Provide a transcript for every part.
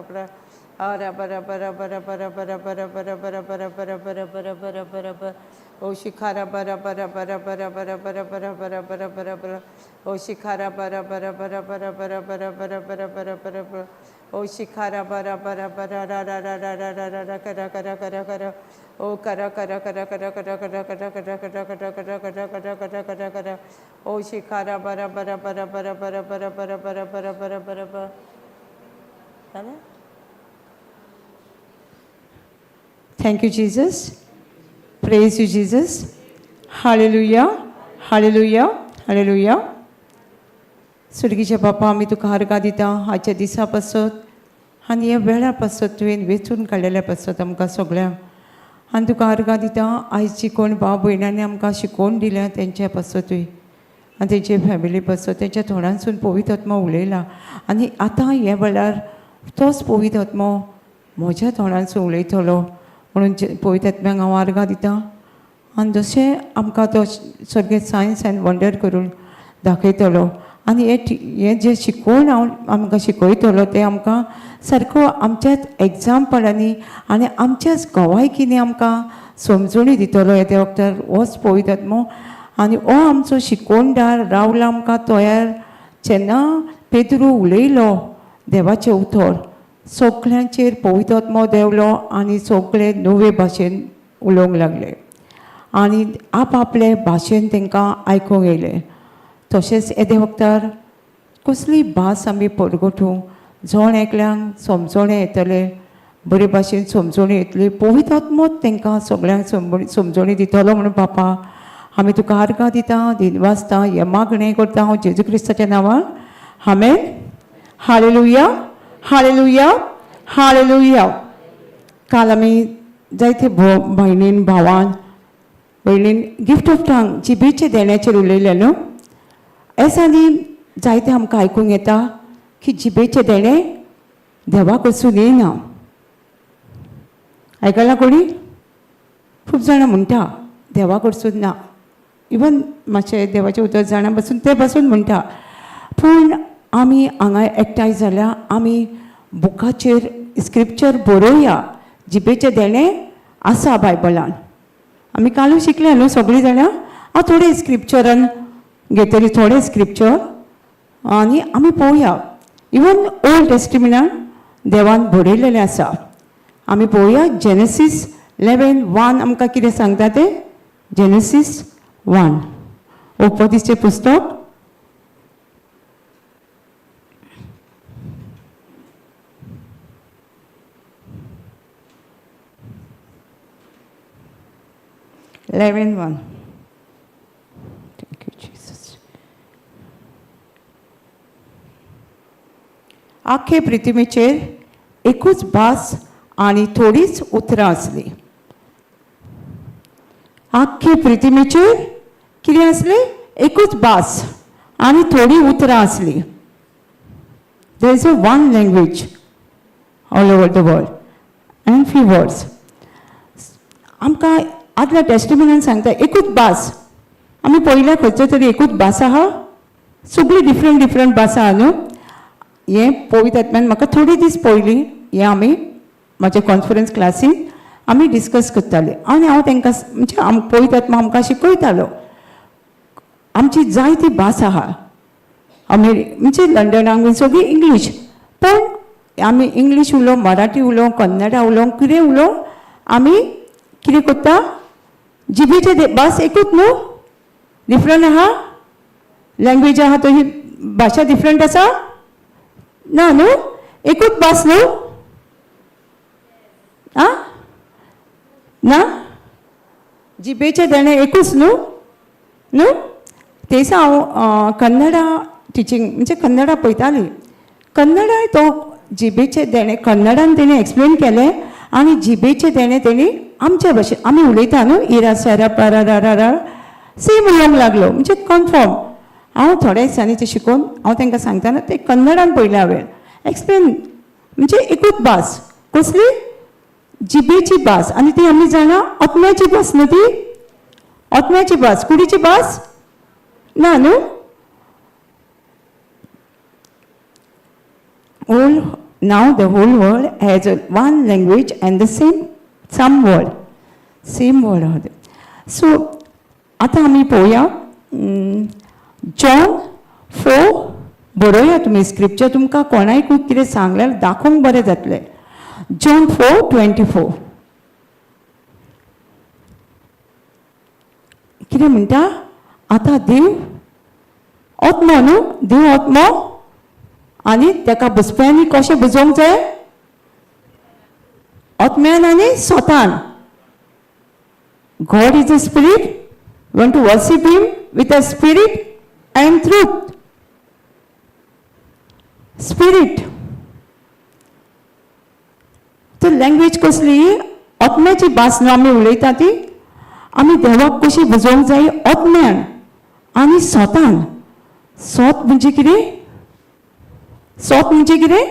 bara bara bara bara bara bara bara bara bara bara bara bara bara bara bara bara O shikara bara bara bara bara bara bara bara bara bara bara bara O shikara bara bara bara bara bara bara bara bara bara bara bara O shikara bara bara bara ra ra ra ra ra ra ra ra kara kara kara kara O kara kara kara kara kara kara kara kara kara kara kara kara kara kara kara kara O shikara bara bara bara bara bara bara bara bara bara bara bara bara जालें? Thank you, Jesus. Praise you, Jesus. Hallelujah. Hallelujah. Hallelujah. सुर्गीच्या बापा, आमी तुका आर्गां दिता आजच्या दिसा पासत आनी ह्या वेळा पासत, तुवें वेंचून काडलेल्या पासत आमकां सगळ्यांक. आनी तुका आर्गां दिता, आयज जी कोण भाव भयणांनी आमकां शिकोवन दिल्या तेंच्या पासतूय आनी तेंचे फॅमिली पासत, तेंच्या तोंडांसून पवित्र आत्मा उलयला आनी आतां हे वेळार तोच पवित्र आत्मो म्हज्या तोंडांसून उलयतलो म्हणून पवित्र आत्म्याक हांव आर्गां दिता. आनी जशें आमकां तो सगळें सायन्स एंड वंडर करून दाखयतलो आनी हे हें जें शिकोवन हांव आमकां शिकयतलो तें आमकां सारको आमच्याच एग्जाम्पलांनी आनी आमच्याच गवायकींनी आमकां समजणी दितलो. हे त्या वखदार होच पवित्र आत्मो आनी हो आमचो शिकोवणदार रावला आमकां तयार. जेन्ना पेद्रू उलयलो देवाचें उतर, सगळ्यांचेर पवित्र आत्मो देंवलो आनी सगळे नवे भाशेन उलोवंक लागले आनी आपआपले भाशेन तांकां आयकूंक येयलें. तशेंच येदे वखदार कसली भास आमी परगटूं, जण एकल्यांक समजणें येतलें, बरे भाशेन समजणी येतली. पवित्र आत्मोच तांकां सगळ्यांक समजणी दितलो म्हणून बापा आमी तुका आर्गां दिता, दिनवासता. हें मागणें करता हांव जेजू क्रिस्ताच्या नांवान, आमेन. Hallelujah, hallelujah, hallelujah. काल आमी जायते भयणीन, भावान, भयणीन गिफ्ट ऑफ टंग, जिबेचे देण्याचेर उलयलें न्हू. दिसांनी जायते आमकां आयकूंक येता की जिबेचें देणें देवा कडसून येयना. आयकलां कोणी? खूब जाणां म्हणटा देवा कडसून ना. इवन मातशें देवाचें उतर जाणा पासून ते पासून म्हणटा. पूण आमी हांगा एकठांय जाल्यार आमी बुकाचेर स्क्रिप्चर बरोवया. जिबेचें देणें आसा बायबलान. आमी कालूय शिकले न्हू सगळीं जाणां. हांव थोडे स्क्रिप्चरान घेतली, थोडे स्क्रिप्चर आनी आमी पळोवया. इवन ओल्ड टेस्टिमेंटान देवान बरयलेलें आसा. आमी पळोवया जेनेसीस 11:1 आमकां कितें सांगता तें. जेनेसीस 1, उत्पत्तीचें पुस्तक. 11:1. Thank you, Jesus. आख्खे पृथ्वीचेर एकूच भास आनी थोडीच उतरां आसली. आख्खे पृथ्वीचेर कितें आसलें? एकूच भास आनी थोडी उतरां आसली. There is a one language all over the world and few words. आमकां आदल्या टेस्टिमेंटान सांगता एकूच भास. आमी पळयल्या खंयचो तरी एकूच भास आहा? सगळी डिफरंट डिफरंट भास आहा न्हू. हें पवित्र आत्म्यान म्हाका थोडे दीस पयलीं हें आमी म्हाज्या कॉन्फरन्स क्लासीन आमी डिस्कस करताले आनी हांव तांकां म्हणजे पवित्र आत्मा आमकां शिकयतालो, आमची जायती भास आहा. म्हणजे लंडनाक बीन सगळी इंग्लीश, पूण आमी इंग्लीश उलोवं, मराठी उलोवं, कन्नडा उलोवं, कितें उलोवं, आमी कितें करता? जिबेचे भास एकूच न्हू? डिफरंट आहा लँग्वेज आहा तशी भाशा डिफरंट आसा ना न्हू? एकूच भास न्हू? आं, ना, जिबेचें देणें एकूच न्हू? न्हू, तेसा हांव कन्नडा टिचींग म्हणजे कन्नडा पळयताली. कन्नडाय तो जिबेचें देणें कन्नडान तेणी एक्सप्लेन केलें आनी जिबेचें देणें तेणी आमच्या भाशेन आमी उलयता न्हू, इरा सरा परा रा रा रा, सेम उलोवंक लागलो. म्हणजे कन्फर्म हांव थोड्या दिसांनी तें शिकोवन हांव तांकां सांगतना तें कन्नडान पळयलें हांवें एक्सप्लेन. म्हणजे एकूच भास. कसली? जिबेची भास. आनी ती आमी जाणा आत्म्याची भास न्हू ती? आत्म्याची भास, कुडीची भास ना न्हू? Old Now the whole world has a one language and the same some word, same word आहा. सो आतां आमी पळोवया जॉन 4. बरोया तुमी स्क्रिप्चर, तुमकां कोणायकूय कितें सांगल्यार दाखोवंक बरें जातलें. जॉन 4:24 कितें म्हणटा? आतां देव आत्मो न्हू, देव आत्मो आनी ताका बुजप्यांनी कशें बुजोवंक जाय? आत्म्यान आनी स्वतान. God is a spirit. We want to worship Him with a spirit and truth. Spirit. तर लँग्वेज कसली? आत्म्याची भास न्हू आमी उलयता ती. आमी देवाक कशी बुजोवंक जाय? आत्म्यान आनी स्वतान. सोत म्हणजे कितें? सोत म्हणजे कितें?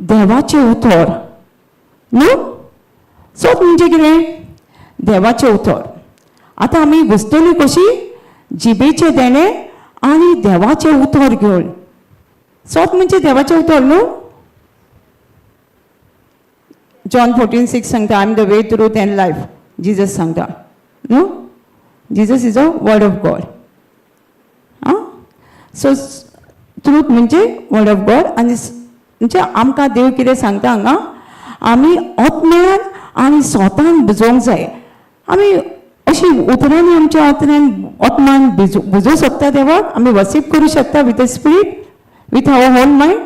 देवाचें उतर न्हू. सोत म्हणजे कितें? देवाचें उतर. आतां आमी बुजतली कशी? जिबेचें देणें आनी देवाचें उतर घेवन. सोत म्हणजे देवाचें उतर न्हू. जॉन 14:6 सांगता, "I am the way, truth and life." Jesus सांगता न्हू. Jesus is a word of God. आं, सो ट्रूथ म्हणजे वर्ड ऑफ गॉड. आनी म्हणजे आमकां देव कितें सांगता हांगा? आमी आत्म्यान आनी स्वतान बुजोवंक जाय. आमी अशी उतरांनी आमच्या आत्म्यान आत्मान बुजोवंक शकता देवाक. आमी वर्शीप करूं शकता with a spirit, with our own mind,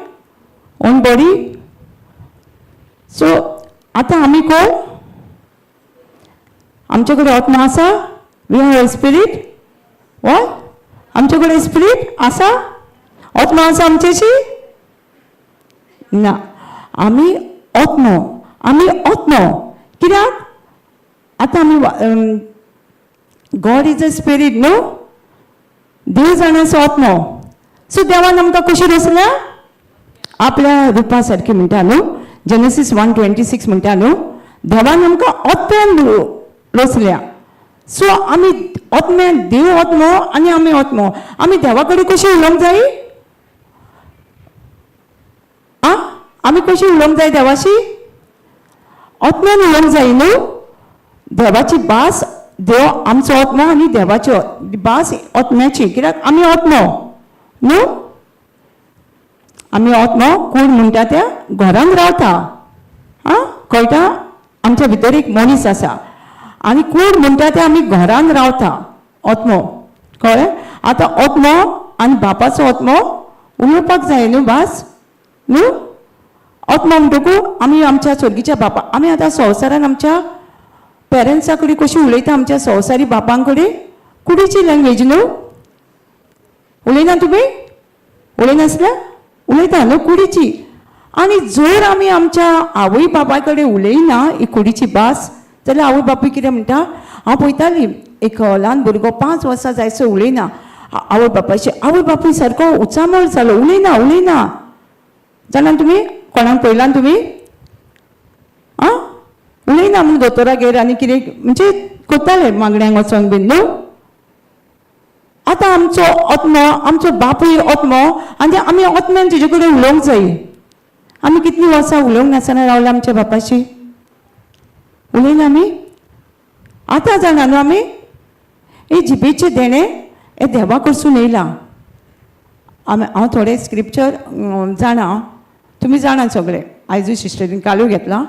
own body. So आतां आमी कोण? आमचे कडेन आत्मा आसा? We have spirit. हय, आमचे कडेन स्पिरीट आसा? आत्मा आसा आमच्याशी? ना. आमी आत्मो, आमी आत्मो. कित्याक आतां आमी, God is a spirit न्हू. देव जाण आसा आत्मो. सो देवान आमकां कशी रचल्या? आपल्या रुपा सारकी म्हणटा न्हू. जेनसीस 1:26 म्हणटा न्हू, देवान आमकां आत्म्यान रचल्या. सो आमी आत्म्यान, देव आत्मो आनी आमी आत्मो. आमी देवा कडेन कशी उलोवंक जाय? आं, आमी कशी उलोवंक जाय देवाशी? आत्म्यान उलोवंक जाय न्हू. देवाची भास, देव आमचो आत्मो आनी देवाची भास आत्म्याची, कित्याक आमी आत्मो न्हू. आमी आत्मो. कूड म्हणटा त्या घरान रावता. आं, कळटा? आमच्या भितर एक मनीस आसा आनी कूड म्हणटा ते आमी घरान रावता आत्मो. कळ्ळें? आतां आत्मो आनी बापाचो आत्मो उलोवपाक जाय न्हू भास न्हू. आत्मो म्हणटकू आमी आमच्या स्वर्गीच्या बापा, आमी आतां संवसारान आमच्या पेरंट्सा कडेन कशी उलयता? आमच्या संवसारी बापां कडेन कुडीची लँग्वेज न्हू. उलयना तुमी? उलयनासल्या? उलयता न्हू कुडीची. आनी जर आमी आमच्या आवय बापाय कडेन उलयना ही कुडीची भास जाल्यार आवय बापूय कितें म्हणटा? हांव पळयताली, एक ल्हान भुरगो 5 वर्सां जायसर उलयना आवय बापायची. आवय बापूय सारको उचामळ जालो, उलयना उलयना. जाणा तुमी? कोणाक पळयलां तुमी? आं, उलयना म्हूण दोतोरागेर आनी कितें म्हणजे करताले, मागण्यांक वचोंक बीन न्हू. आतां आमचो आत्मो, आमचो बापूय आत्मो आनी आमी आत्म्यान तुजे कडेन उलोवंक जाय. आमी कितलीं वर्सां उलोवंक नासतना रावला आमच्या बापाशी? उलयना आमी. आतां जाणा न्हू आमी, हे जिबेचें देणें हें देवा कडसून येयलां. आमी, हांव थोडे स्क्रिप्चर जाणा, तुमी जाणा सगळे. आयजूय सिस्टरीन कालूय घेतला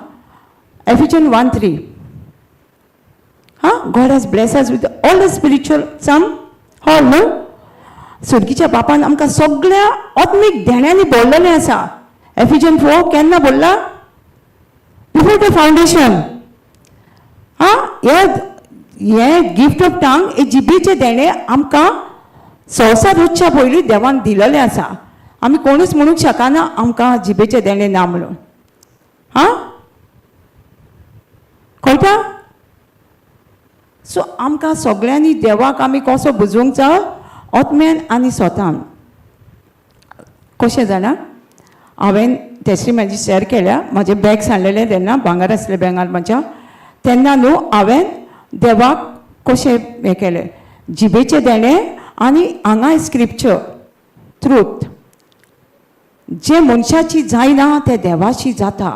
एफिजन 1:3. हां, God has bless us with all the spiritual some hall न्हू. स्वर्गीच्या बापान आमकां सगळ्या आत्मीक देण्यांनी भरलेलें आसा. एफिजन 4. केन्ना बोल्ला? Before the foundation. आं, हे हे गिफ्ट ऑफ टंग, हे जिबेचें देणें आमकां संवसार रचच्या पयलीं देवान दिलेलें आसा. आमी कोणूच म्हणूंक शकना आमकां जिबेचें देणें ना म्हणून. आं, कळटा? सो आमकां सगळ्यांनी देवाक आमी कसो बुजोवंक जाय? आत्म्यान आनी स्वतान. कशें जाणा? हांवें तेस्टिमनी शेअर केल्या. म्हाजे बॅग सांडलेलें तेन्ना, भांगर आसलें बॅगार म्हाज्या तेन्ना न्हू. हांवें देवाक कशें हें केलें? जिबेचें देणें आनी हांगा स्क्रिप्चर ट्रूथ. जे मनशाची जायना ते देवाशी जाता.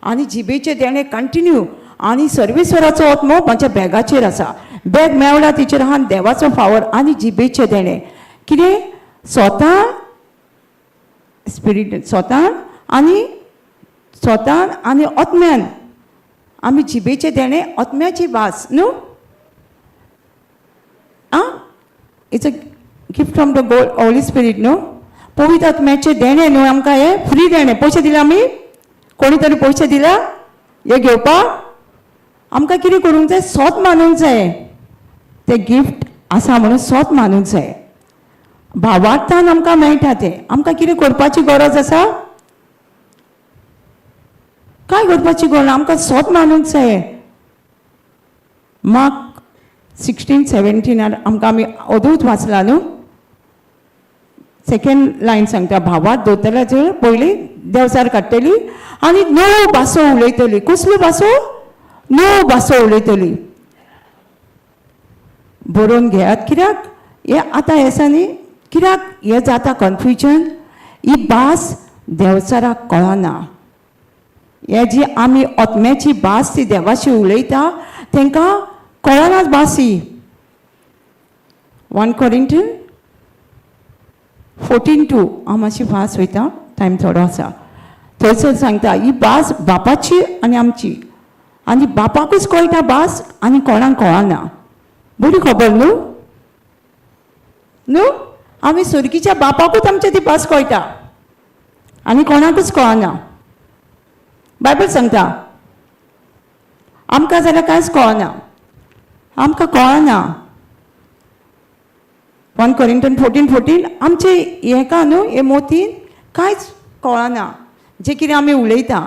आनी जिबेचें देणें कंटिन्यू. आनी सर्वेस्वराचो आत्मो म्हाज्या बॅगाचेर आसा. बॅग मेवला तिचेर आहा देवाचो फावर आनी जिबेचें देणें. कितें स्वता स्पिरीट स्वता आनी स्वतान आनी आत्म्यान आमी जिबेचें देणें आत्म्याची भास न्हू. आं, it's a gift from the God Holy Spirit न्हू. पवित्र आत्म्याचें देणें न्हू आमकां, हें फ्री देणें. पयशे दिले आमी? कोणी तरी पयशे दिल्या हें घेवपाक? आमकां कितें करूंक जाय? सोत मानूंक जाय. तें गिफ्ट आसा म्हणून सोत मानूंक जाय. भावार्थान आमकां मेळटा तें. आमकां कितें करपाची गरज आसा? काय करपाची गरज? आमकां सोत मानूंक जाय. मार्क 16 17 आमकां आमी अदूच वाचला न्हू. सेकेंड लायन सांगता, भावार्थ दवरतल्याचेर पयली देंवचार काडटली आनी णव भासो उलयतली. कसल्यो भासो? णव भासो उलयतली. बरोवन घेयात. कित्याक हें आतां हें आसा न्ही, कित्याक हें जाता कन्फ्युजन? ही भास देंवचाराक कळना. हे जी आमी आत्म्याची भास ती देवाशी उलयता तांकां कळना भास ही. 1 Corinthian 14:2. हांव मातशी फास्ट वयता, टायम थोडो आसा. थंयसर सांगता ही भास बापाची आनी आमची, आनी बापाकूच कळटा भास आनी कोणाक कळना. बरी खबर न्हू? न्हू, आमी सुर्गीच्या बापाकूच आमच्या ती भास कळटा आनी कोणाकूच कळना. बायबल सांगता. आमकां जाल्यार कांयच कळना, आमकां कळना. 1 Corinthian 14:14. आमचे हेका न्हू, हे मोतीन कांयच कळना जें कितें आमी उलयता.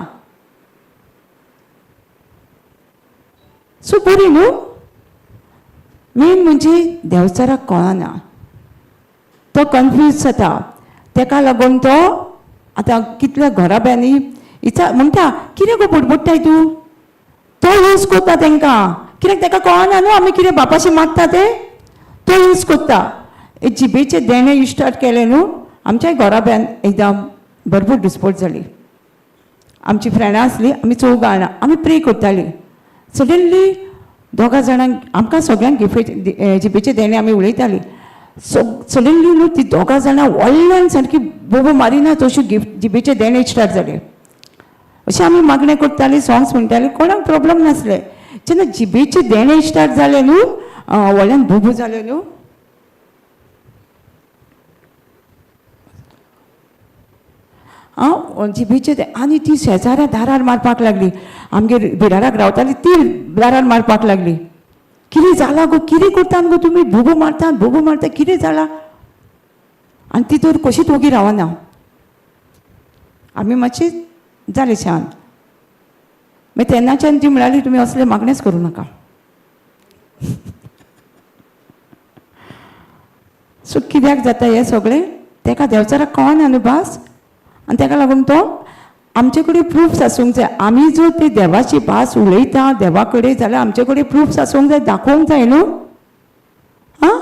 सो बरी न्हू. मेन म्हणजे देंवचाराक कळना, तो कन्फ्यूज जाता. तेका लागून तो आतां कितल्या घराब्यांनी इचा म्हणटा, कितें गो बुडबुडटाय तूं? तो यूज करता तांकां, कित्याक ताका कळना न्हू आमी कितें बापाशी मागता तें. तो यूज करता. जिबेचें देणें इस्टार्ट केलें न्हू, आमच्या घराब्यान एकदम भरपूर डिस्पोज जाली. आमची फ्रेंडां आसली, आमी चौगां जाणां, आमी प्रे करतालीं. सडनली दोगां जाणांक, आमकां सगळ्यांक गिफ्ट जिबेचें देणें आमी उलयतालीं. सो सडनली न्हू ती दोगां जाणां व्हडल्यान सारकी बोबो मारिना तश्यो गिफ्ट जिबेचें देणें स्टार्ट जालें. अशें आमी मागणें करतालीं, सॉंग्स म्हणटालीं, कोणाक प्रॉब्लम नासलें. जेन्ना जिबेचें देणें स्टार्ट जालें न्हू, व्हडल्यान बोबो जालें न्हू, आं जिबेचें आनी ती शेजाऱ्या दारार मारपाक लागली. आमगेर बिराडाक रावताली ती दारार मारपाक लागली. कितें जालां गो, कितें करतात गो तुमी? बोबो मारतात, बोबो मारता, कितें जालां? आनी ती तर कशीच वोगी रावना. आमी मातशी जाली शांत. मागीर तेन्नाच्यान ती म्हणाली, तुमी असले मागणेच करूं नाका. सो कित्याक जाता हें सगळें? तेका देंवचाराक कळना न्हू भास, आनी तेका लागून तो आमचे कडेन प्रुफ्स आसूंक जाय. आमी जर ती देवाची भास उलयता देवा कडेन जाल्यार आमचे कडेन प्रुफ्स आसूंक जाय, दाखोवंक जाय न्हू. आं,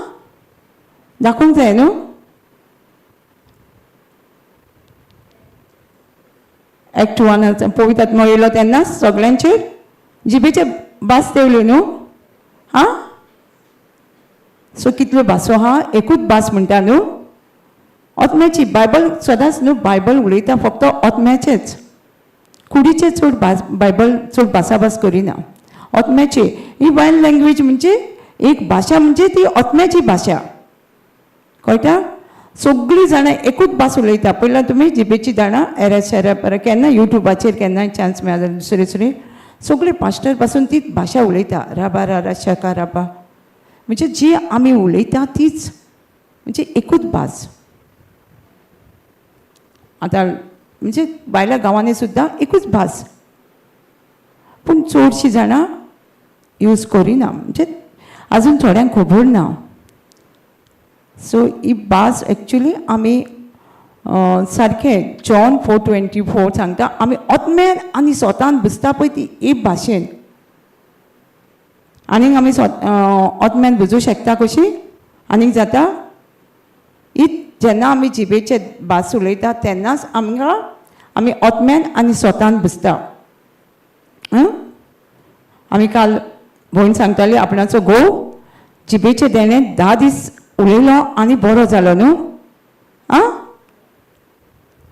दाखोवंक जाय न्हू. एक्ट 1 पवित्र आत्मो येयलो तेन्ना सगळ्यांचेर जिबेचे भास देवली न्हू. आं, सो कितल्यो भासो आहा, एकूच भास म्हणटा न्हू, आत्म्याची. बायबल सदांच न्हू, बायबल उलयता फक्त आत्म्याचेच, कुडीचे चड भास बायबल चड भासाभास करिना. आत्म्याचे ही वन लँग्वेज म्हणजे एक भाशा, म्हणजे ती आत्म्याची भाशा कळटा. सगळीं जाणां एकूच भास उलयता. पयल्यार तुमी जिबेची जाणां एरा शेरा पर केन्ना युट्यूबाचेर केन्नाय चान्स मेळ्ळा जाल्यार दुसरे दुसरे सगळे पास्टर पासून तीच भाशा उलयता. राबा रा शका राबा, म्हणजे जी आमी उलयता तीच, म्हणजे एकूच भास. आतां म्हणजे भायल्या गांवांनी सुद्दां एकूच भास, पूण चडशीं जाणां यूज करिना, म्हणजे आजून थोड्यांक खबर ना. सो ही भास एक्चुली आमी सारकें जॉन 4:24 सांगता, आमी आत्म्यान आनी स्वतान बुजता पळय ती एक भाशेन. आनीक आमी आत्म्यान बुजूं शकता कशी आनीक जाता ही जेन्ना आमी जिबेचे भास उलयता तेन्नाच आमकां आमी आत्म्यान आनी स्वतान बसता. आमी काल भयण सांगताली आपणाचो घोव जिबेचे देणें 10 दीस उलयलो आनी बरो जालो न्हू. आं,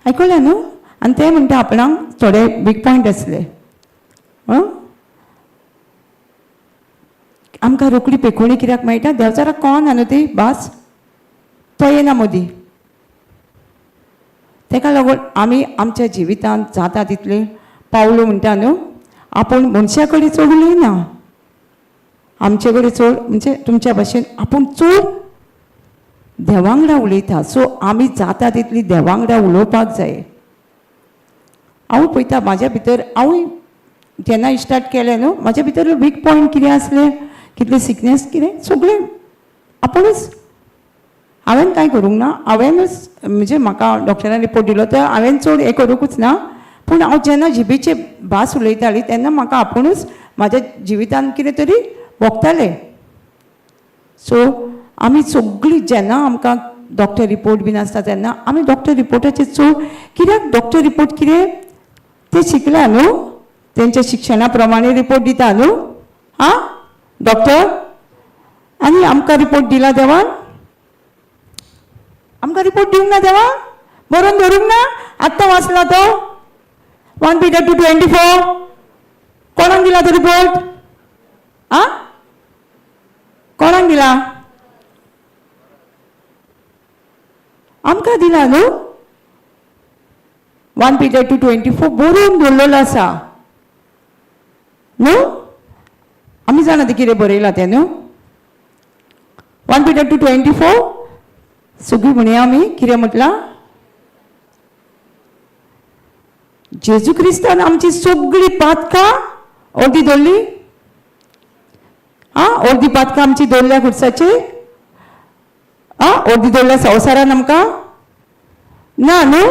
आयकलें न्हू? आनी ते म्हणटा आपणाक थोडे वीक पॉयंट आसले. आमकां रोखडी पेकोणी कित्याक मेळटा? देंवचाराक कळना न्हू ती भास, तो येना मदीं. तेका लागून आमी आमच्या जिवितांत जाता तितलें पावलो म्हणटा न्हू, आपूण मनशा कडेन चड उलयना, आमचे कडेन चड म्हणजे तुमच्या भाशेन आपूण चड देवांगडा उलयता. सो आमी जाता तितली देवांगडा उलोवपाक जाय. हांव पळयता म्हाज्या भितर, हांवूय जेन्ना स्टार्ट केलें न्हू, म्हाज्या भितर वीक पॉयंट कितें आसलें, कितलें सिकनेस कितें सगळें आपुणूच, हांवें कांय करूंक ना, हांवेंनूच म्हणजे म्हाका डॉक्टरान रिपोर्ट दिलो तर हांवें चड हें करूंकूच ना. पूण हांव जेन्ना जिबेचे भास उलयताली तेन्ना म्हाका आपुणूच म्हाज्या जिवितान कितें तरी भोगतालें. सो आमी सगळीं जेन्ना आमकां डॉक्टर रिपोर्ट बीन आसता तेन्ना आमी डॉक्टर रिपोर्टाचेर चड कित्याक, डॉक्टर रिपोर्ट कितें ते शिकल्या न्हू, तेंच्या शिक्षणा प्रमाणे रिपोर्ट दिता न्हू. आं डॉक्टर, आनी आमकां रिपोर्ट दिला देवान? आमकां रिपोर्ट दिवंक ना देवा, बरोवन दवरूंक ना? आत्तां वाचला तो 1 Peter 2:24, कोणाक दिला तो रिपोर्ट? आं, कोणाक दिला? आमकां दिला न्हू. 1 Peter 2:24 बरोवन दवरलेलो आसा न्हू. आमी जाणा तें कितें बरयलां तें न्हू. 1 Peter 2:24 सगळीं म्हणया आमी कितें म्हटलां? जेजू क्रिस्तान आमची सगळीं पातकां अर्दी दवरली. आं, अर्दी पातकां आमची दवरल्या खुर्साचेर. आं, अर्दी दवरल्या संवसारान आमकां ना न्हू,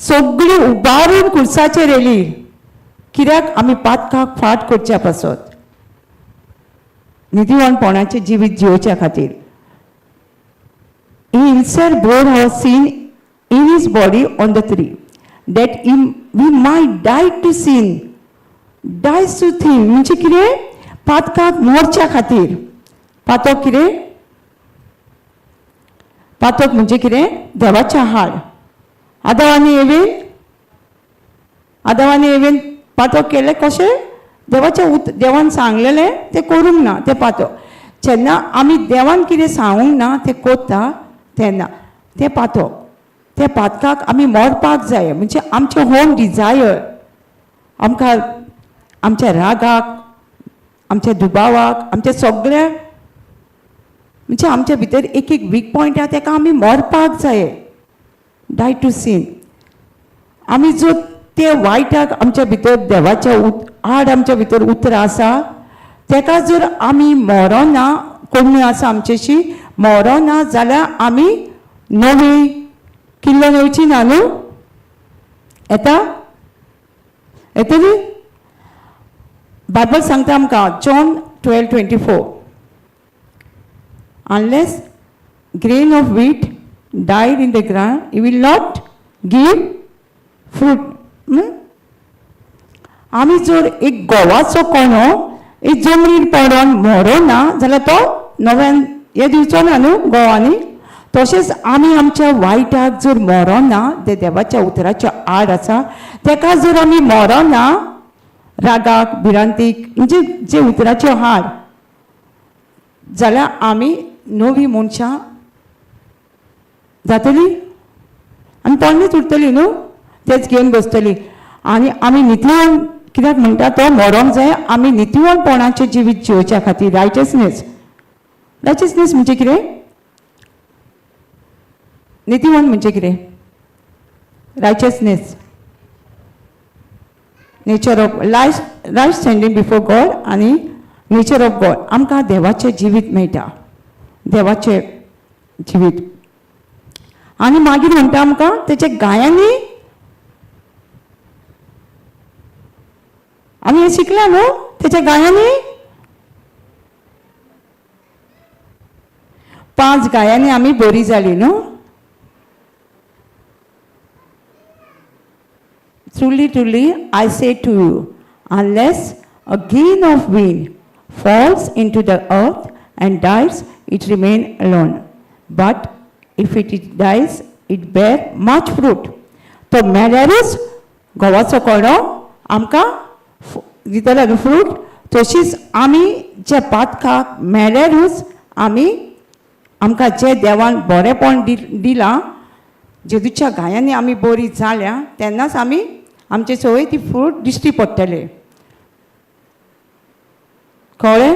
सगळी उबारून खुर्साचेर येयली कित्याक? आमी पातकाक फाट करच्या पासत, नितीवानपणाचें जिवीत जिवच्या खातीर. He himself bore our sin in his body on the tree, that we might die to sin, die to thing. म्हणजे कितें? पातकाक मोरच्या खातीर. पातक कितें? पातक म्हणजे कितें? देवाचें हाड. आदाव आनी एवेन, आदाव आनी एवेन पातक केलें कशें? देवाच्या देवान सांगलेलें तें करूंक ना, तें पातक. जेन्ना आमी देवान कितें सांगूंक ना तें कोत्ता तेन्ना तें पातक. त्या पातकाक आमी मरपाक जाय. म्हणजे आमचें होम डिजायर, आमकां आमच्या रागाक, आमच्या दुबावाक, आमच्या सगळ्या म्हणजे आमच्या भितर एक एक वीक पॉयंट आहा तेका आमी मरपाक जाय. Die to sin. आमी जो ते वायटाक आमच्या भितर देवाच्या आड आमच्या भितर उतरां आसा तेका जर आमी मरोना, कोणी आसा आमच्याशी मरोना जाल्यार आमी नवी किल्लो येवची ना न्हू. येता येतली? बायबल सांगता आमकां John 12:24, unless grain of wheat died in the ground, it will not give fruit. आमी जर एक गोवाचो कोणो एक जमनीर पडोन मरोना जाल्यार तो नव्यान हे दिवचो ना न्हू गोवांनी. तशेंच आमी आमच्या वायटाक जर मरोना, ते देवाच्या उतराच्या आड आसा तेका जर आमी मरोना, रागाक, भिरांतीक, म्हणजे जे उतराच्यो हाड, जाल्यार आमी नवी मनशां जातली आनी पोरणीच उरतली न्हू, तेच घेवन बसतली. आनी आमी नितीवन कित्याक म्हणटा तो मरोंक जाय. आमी नितीवनपणाचें जिवीत जिवच्या खातीर. रायचसनेस, रायचसनेस म्हणजे कितें? नितीवन म्हणजे कितें? Righteousness, nature of life, right standing before God आनी नेचर ऑफ गॉड. आमकां देवाचें जिवीत मेळटा, देवाचें जिवीत. आनी मागीर म्हणटा आमकां तेच्या गायांनी आमी हें शिकला न्हू, तेच्या गायांनी 5 गायांनी आमी बरी जाली न्हू. Truly, truly, I say to you, unless a grain of wheat falls into the earth and dies, it remain alone. But if it dies, it bear much fruit. तो मेल्यारूच घोवाचो कोडो आमकां दितलो न्हू फ्रूट. तशीच आमी जे पातकाक मेल्यारूच आमी आमकां जें देवान बरेंपण दिलां, जेजूच्या घायांनी आमी बरी जाल्या, तेन्नाच आमी आमचे सवय ती फ्रूट दिश्टी पडटले. कळ्ळें?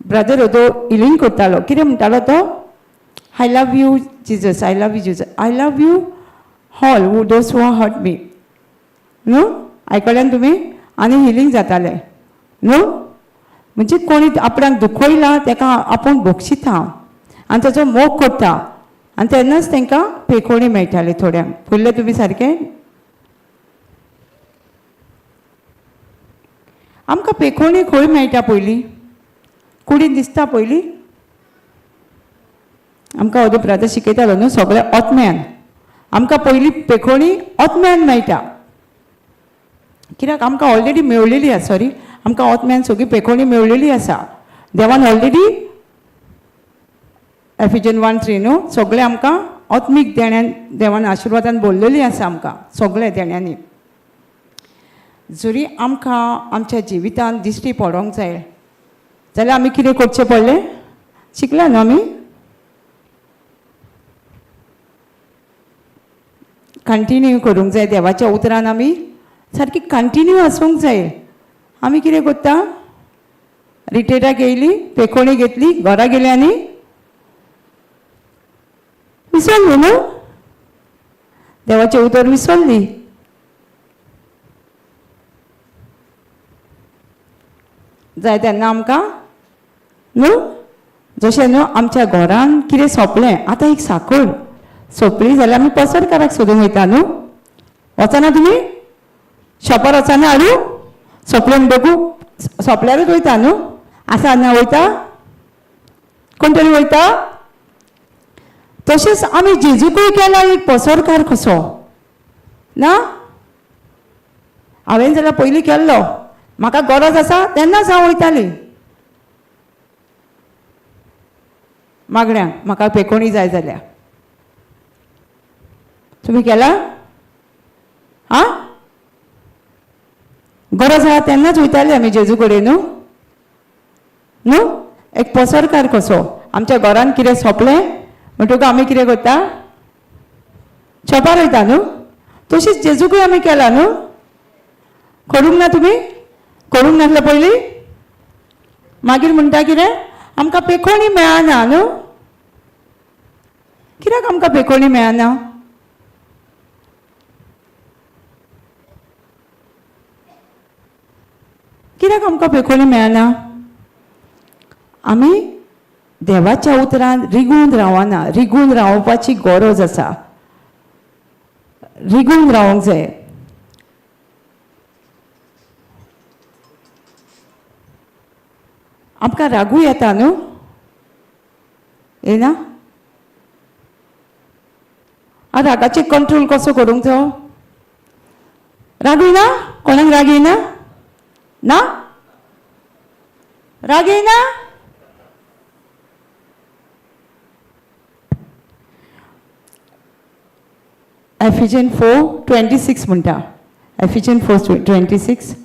ब्रदर ओदो हिलींग करतालो. कितें म्हणटालो तो? I love you Jesus, I love you Jesus, I love you all who those who hurt me. न्हू आयकल्यान तुमी? आनी हिलींग जातालें न्हू. म्हणजे कोणी आपणाक दुखयला तेका आपूण बक्षिता आनी ताचो मोग करता आनी तेन्नाच तांकां पेखोणी मेळटाली थोड्यांक. पळयलें तुमी सारकें? आमकां पेखोणी खंय मेळटा पयलीं? कुडीन दिसता पयलीं आमकां. अदो ब्रदर शिकयतालो न्हू सगळें ओतम्यान. आमकां पयलीं पेखोणी ओतम्यान मेळटा, कित्याक आमकां ऑलरेडी मेवलेली आसा. सॉरी, आमकां ओतम्यान सगळी पेखोणी मेवलेली आसा देवान ऑलरेडी. एफिजन 1:3 न्हू, सगळें आमकां आत्मीक देण्यान देवान आशिर्वादान बोल्लेली आसा आमकां सगळें देण्यांनी. जरी आमकां आमच्या जिवितांत दिश्टी पडोंक जाय जाल्यार आमी कितें करचें पडलें? शिकला न्हू आमी? कंटिन्यू करूंक जाय. देवाच्या उतरान आमी सारकी कंटिन्यू आसूंक जाय. आमी कितें करता? रिट्रीटाक येयली, पेकोणी घेतली, घरा गेली आनी विसरली न्हू देवाचें उतर, विसरली. जाय तेन्ना आमकां न्हू, जशें न्हू आमच्या घरान कितें सोंपलें, आतां एक साखर सोंपली जाल्यार आमी पसरकाराक सोदूंक वयता न्हू. वचना तुमी शॉपार? वचना हाडू सोंपलें म्हणटकू? सोंपल्यारूच वयता न्हू? आसा ना वयता? कोण तरी वयता. तशेंच आमी जेजूकूय केला एक पसरकार कसो ना. हांवें जाल्यार पयलीं केल्लो. म्हाका गरज आसा तेन्नाच हांव वयतालीं मागण्यांक, म्हाका पेकोणी जाय जाल्यार. तुमी केला? आं, गरज आहा तेन्नाच वयताली आमी जेजू कडेन न्हू. न्हू, एक पसरकार कसो. आमच्या घरान कितें सोंपलें म्हणटकूच आमी कितें करता? शॉपार वयता न्हू. तशीच जेजूकूय आमी केला न्हू. करूंक ना तुमी? करूंक नासलें पयलीं? मागीर म्हणटा कितें? आमकां पेखोणी मेळना न्हू. कित्याक आमकां पेखोणी मेळना? कित्याक आमकां पेखोणी मेळना? आमी देवाच्या उतरान रिगून रावना. रिगून रावपाची गरज आसा, रिगून रावंक जाय. आमकां रागूय येता न्हू? येना? आं, रागाचेर कंट्रोल कसो करूंक जायो? राग येना कोणाक? राग येना ना? राग येना? एफिजन 4:26 म्हणटा. एफिजन 4:26.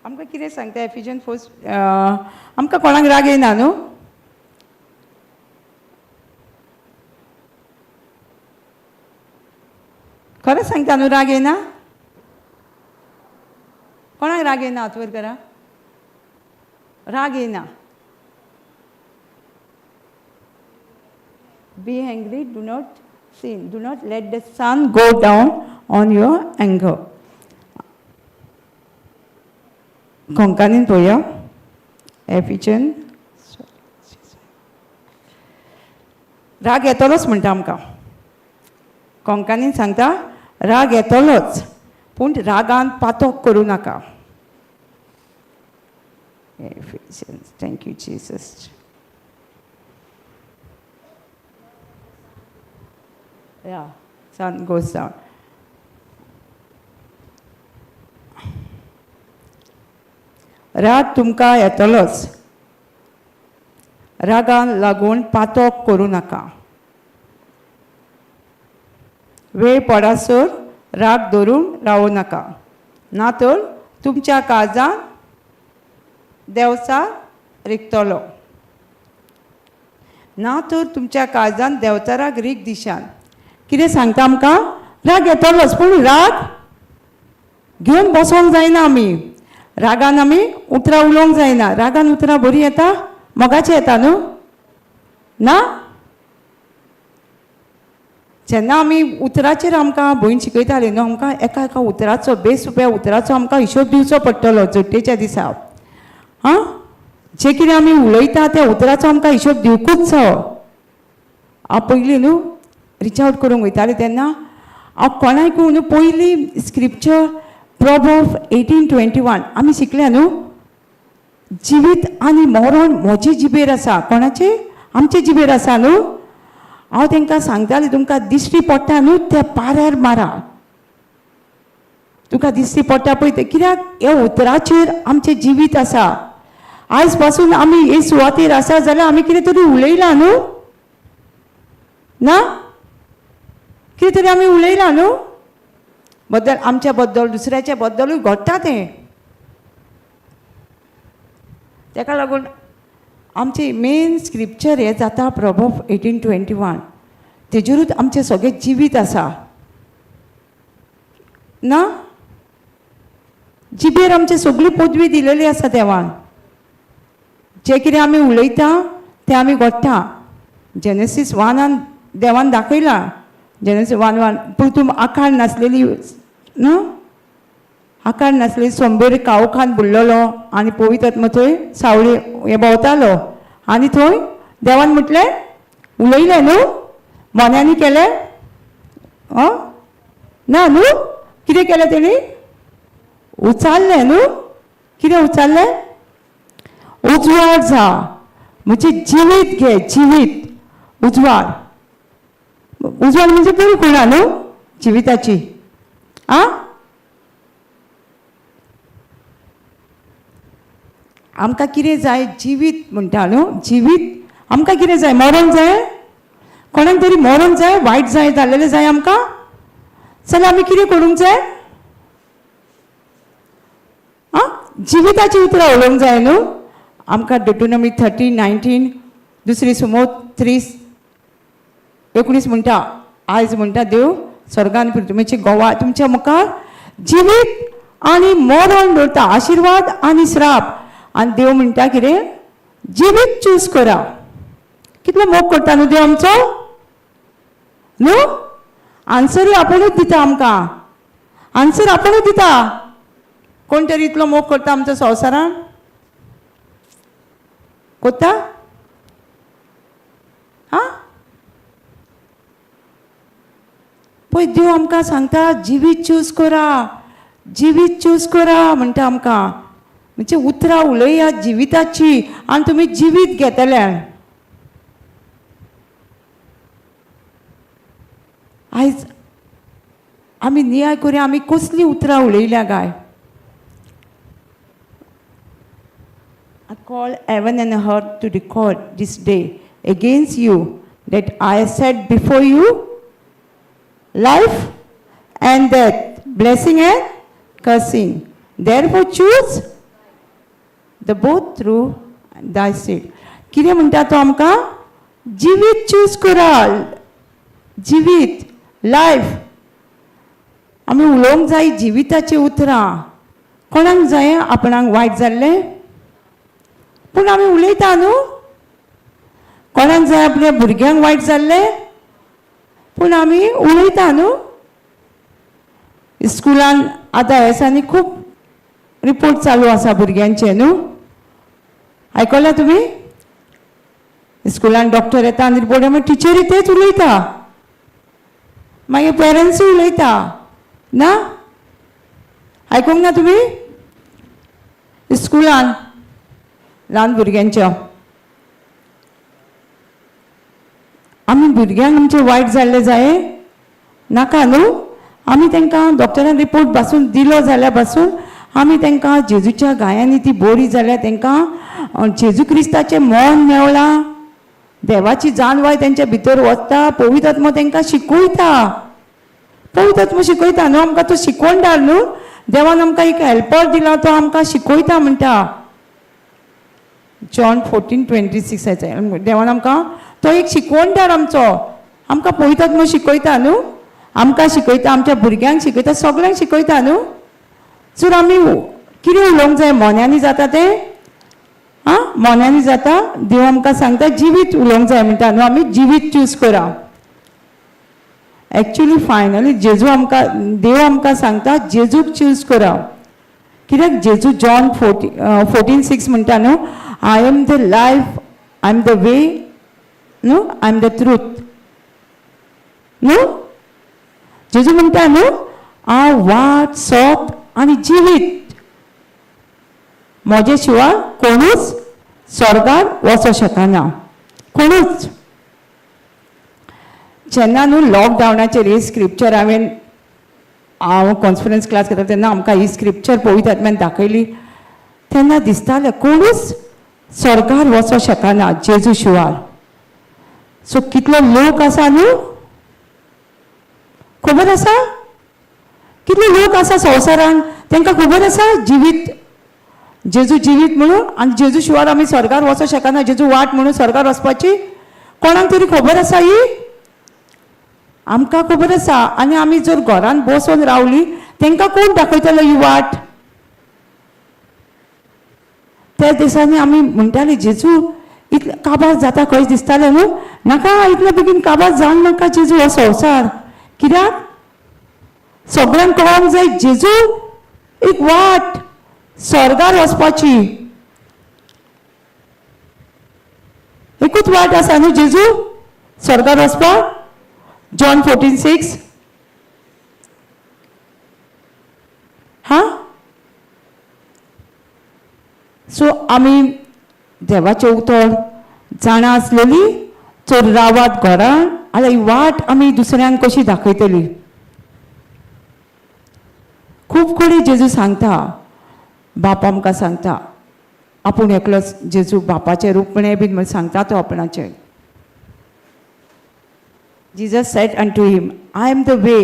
आमकां कितें सांगता एफिजन 4? आमकां कोणाक राग येना न्हू? खरें सांगता न्हू, राग येना कोणाक? राग येना? हात वयर करा. राग येना? Be angry, do not sin. Do not let the sun go down on your anger. कोंकणीन पळोवया. एफिजन. राग येतलोच म्हणटा आमकां. कोंकणीन सांगता, राग येतलोच, पूण रागान पातोक करूं नाका. Ephesians, thank you Jesus. Yeah, sun goes down. राग तुमकां येतलोच, रागान लागून पातोक करूं नाका. वेळ पडासर राग धरून रावूं नाका, ना तर तुमच्या काळजान देंवचार रिगतलो. ना तर तुमच्या काळजान देंवचाराक रीग दिशान. कितें सांगता आमकां? राग येतलोच, पूण राग घेवन बसोंक जायना आमी. रागान आमी उतरां उलोवंक जायना. रागान उतरां बरीं येता, मोगाचें येता न्हू? ना? जेन्ना आमी उतराचेर आमकां भयण शिकयताली न्हू, आमकां एका एका उतराचो, बेसुब्या उतराचो आमकां हिशोब दिवचो पडटलो जोडटेच्या दिसा. आं, जें कितें आमी उलयता त्या उतराचो आमकां हिशोब दिवकूच जावो. हांव पयलीं न्हू रिच आवट करूंक वयतालें तेन्ना हांव कोणाकूय न्हू पयलीं स्क्रिप्चर प्रोवर्ब 18:21 आमी शिकल्या न्हू, जिवीत आनी मरण म्हजे जिबेर आसा. कोणाचे? आमचे जिबेर आसा न्हू. हांव तांकां सांगतालें, तुमकां दिश्टी पडटा न्हू त्या पाऱ्यार मारा, तुका दिश्टी पडटा पळय तें, कित्याक ह्या उतराचेर आमचें जिवीत आसा. आयज पासून आमी हे सुवातेर आसा जाल्यार आमी कितें तरी उलयलां न्हू? ना, कितें तरी आमी उलयलां न्हू बद्दल, आमच्या बद्दल, दुसऱ्याच्या बद्दलूय घडटा तें. ताका लागून आमचें मेन स्क्रिप्चर हें जाता प्रोवर्ब 18:21, तेजेरूच आमचें सगळें जिवीत आसा. ना, जिबेर आमची सगळी पदवी दिलेली आसा देवान. जें कितें आमी उलयता तें आमी घडटा. जेनेसीस 1 देवान दाखयलां, जेनेसीस 1:1, पूण तूं आकार नासलेली न्हू, आकार नासलेली सोंबेर काळोखान बुडलेलो आनी पवित्र थंय सावळी हें भोंवतालो, आनी थंय देवान म्हटलें, उलयलें न्हू, मोन्यांनी केलें ना न्हू, कितें केलें तेणी? उचारलें न्हू. कितें उचारलें? उजवाड जा, म्हणजे जिवीत घे, जिवीत, उजवाड. उजवाड म्हणजे बरी खुणा न्हू जिविताची. आ, आमकां कितें जाय? जिवीत म्हणटा न्हू, जिवीत आमकां कितें जाय? मरण जाय? कोणाक तरी मरण जाय, वायट जाय, जाल्लेलें जाय आमकां? जाल्यार आमी कितें करूंक जाय? आं, जिविताची उतरां उलोवंक जाय न्हू आमकां. ड्युटोनॉमी 30:19, दुसरी सुमोत 30:19 म्हणटा, आयज म्हणटा देव स्वर्गान तुमची गोवा तुमच्या मुखार जिवीत आनी मरण दवरता, आशिर्वाद आनी श्राप. आनी देव म्हणटा कितें? जिवीत चूज करा. कितलो मोग करता न्हू देव आमचो न्हू? आन्सरूय आपुणूच दिता आमकां, आन्सर आपुणूच दिता. कोण तरी इतलो मोग करता आमच्या संवसारान? कोता? आं, पळय देव आमकां सांगता जिवीत चूज करा, जिवीत चूज करा म्हणटा आमकां. म्हणजे उतरां उलयात जिविताची आनी तुमी जिवीत घेतले. आयज आमी नियाळ करुया, आमी कसलीं उतरां उलयल्या काय? I call heaven and earth to record this day against you that I set before you life and death, blessing and cursing. Therefore choose the both through thy seed. कितें म्हणटा तो आमकां? जिवीत चूज करा, जिवीत, लायफ. आमी उलोवंक जाय जिविताचीं उतरां. कोणाक जाय आपणाक वायट जाल्लें? पूण आमी उलयता न्हू. कोणाक जाय आपल्या भुरग्यांक वायट जाल्लें? पूण आमी उलयता न्हू. स्कुलान आतां ह्या दिसांनी खूब रिपोर्ट चालू आसा भुरग्यांचे न्हू, आयकलां तुमी? स्कुलान डॉक्टर येता आनी रिपोर्ट, मागीर टिचरी तेच उलयता, मागीर पेरंट्सूय उलयता ना. आयकूंक ना तुमी? स्कुलान ल्हान भुरग्यांच्या. आमी भुरग्यांक आमचें वायट जाल्लें जाय नाका न्हू. आमी तांकां डॉक्टरान रिपोर्ट पासून दिलो जाल्यार पासून आमी तांकां जेजूच्या गायांनी ती बरी जाल्यार तांकां जेजू क्रिस्ताचें मन मेवलां, देवाची जाणवाय तेंच्या भितर वता, पवित्र आत्मो तांकां शिकयता, पवित्र आत्मो शिकयता न्हू आमकां. तो शिकवणदार न्हू, देवान आमकां एक हेल्पर दिला, तो आमकां शिकयता म्हणटा. जॉन 14:26 देवान आमकां तो एक शिकवणदार आमचो, आमकां पवित्र आत्मो शिकयता न्हू, आमकां शिकयता, आमच्या भुरग्यांक शिकयता, सगल्यांक शिकयता न्हू. जर आमी कितें उलोवंक जाय, मोन्यांनी जाता तें, आं मोन्यांनी जाता. देव आमकां सांगता जिवीत उलोवंक जाय म्हणटा न्हू, आमी जिवीत चूज करा. एक्चुली फायनली जेजू आमकां, देव आमकां सांगता जेजूक चूज करा. कित्याक जेजू जॉन 14:6 म्हणटा न्हू, I am the life, I am the way न्हू, I am the truth न्हू. जेजू म्हणटा न्हू, हांव वाट, सत आनी जिवीत, म्हजे शिवाय कोणूच स्वर्गार वचोंक शकना, कोणूच. जेन्ना न्हू लॉकडावनाचेर ही स्क्रिप्चर हांवें, हांव कॉन्फरन्स क्लास घेता तेन्ना आमकां ही स्क्रिप्चर पवित्र आत्म्यान दाखयली, तेन्ना दिसतालें कोणूच स्वर्गार वचोंक शकना जेजू शिवाय. सो कितलो लोक आसा न्हू, खबर आसा कितले लोक आसा संवसारान, तांकां खबर आसा जिवीत, जेजू जिवीत म्हणून, आनी जेजू शिवाय आमी स्वर्गार वचोंक शकना, जेजू वाट म्हणून स्वर्गार वचपाची. कोणाक तरी खबर आसा ही? आमकां खबर आसा. आनी आमी जर घरान बसून रावली, तांकां कोण दाखयतलो ही वाट? त्या दिसांनी आमी म्हणटाली जेजू इतलें काबार जाता खंय दिसतालें न्हू, नाका इतले बेगीन काबार जावंक नाका जेजू हो संवसार. कित्याक सगळ्यांक कळोंक जाय जेजू एक वाट स्वर्गार वचपाची, एकूच वाट आसा न्हू जेजू स्वर्गार वचपाक. जॉन 14:6. हा, सो आमी देवाचें उतर जाणा आसलेली चड रावात घरान, आनी ही वाट आमी दुसऱ्यांक कशी दाखयतली. खूब कडेन जेजू सांगता, बाप आमकां सांगता, आपूण एकलोच जेजू बापाचें रूपणें बीन म्हण सांगता तो आपणाचें. Jesus said unto him, I am the way,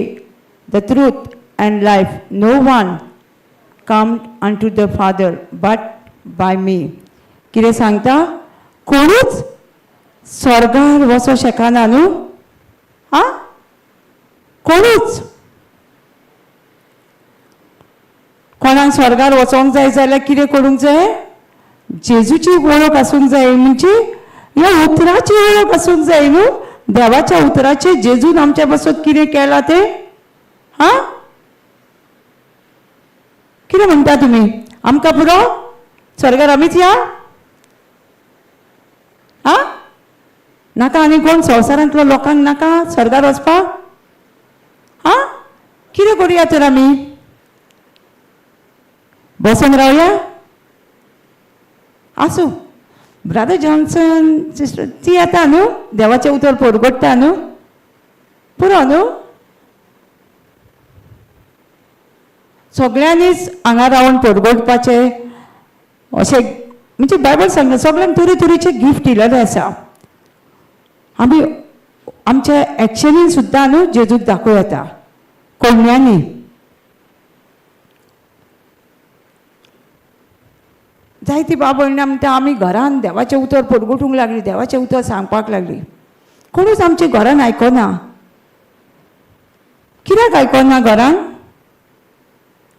the truth and life. No one come unto the Father but by me. कितें सांगता? कोणूच स्वर्गार वचोंक शकना न्हू, आं कोणूच. कोणाक स्वर्गार वचोंक जाय जाल्यार कितें करूंक जाय? जेजूची वळख आसूंक जाय, म्हणजे ह्या उतराची वळख आसूंक जाय न्हू, देवाच्या उतराचे. जेजून आमच्या पासत कितें केलां तें, आं कितें म्हणटा तुमी? आमकां पुरो स्वर्गार आमीच या, आं नाका आनी कोण संवसारांतलो लोकांक नाका स्वर्गार वचपाक? आं कितें करुया तर आमी? बसून रावया? आसूं. ब्रादर जॉन्सन सिस्टर ती येता न्हू, देवाचें उतर परगट्टा न्हू, पुरो न्हू. सगळ्यांनीच हांगा रावन परगटपाचें अशें म्हणजे बायबल सांगता, सगळ्यांक तरे तरेचे गिफ्ट दिलेले आसा. आमी आमच्या एक्शनीन सुद्दां न्हू जेजूक दाखोवं येता, कोण्यांनी. जायती बाबा म्हणटा आमी घरान देवाचें उतर परगटूंक लागली, देवाचें उतर सांगपाक लागली, कोणूच आमच्या घरान आयकना. कित्याक आयकना घरान?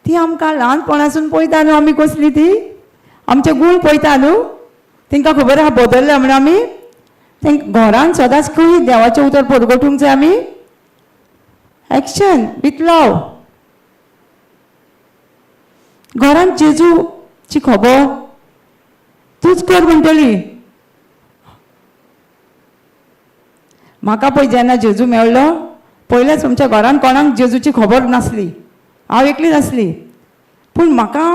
ती आमकां ल्हानपणासून पळयता न्हू आमी कसली ती, आमचे गूण पळयता न्हू, तांकां खबर आहा बदल्ल्या म्हणून आमी तांकां घरान सदांच खंय देवाचें उतर परगटूंक जाय आमी. Action with love. घरान जेजूची खबर तूंच कर म्हणटली. म्हाका पळय जेन्ना जेजू मेळ्ळो पयलेच आमच्या घरान कोणाक जेजूची खबर नासली, हांव एकली नासली, पूण म्हाका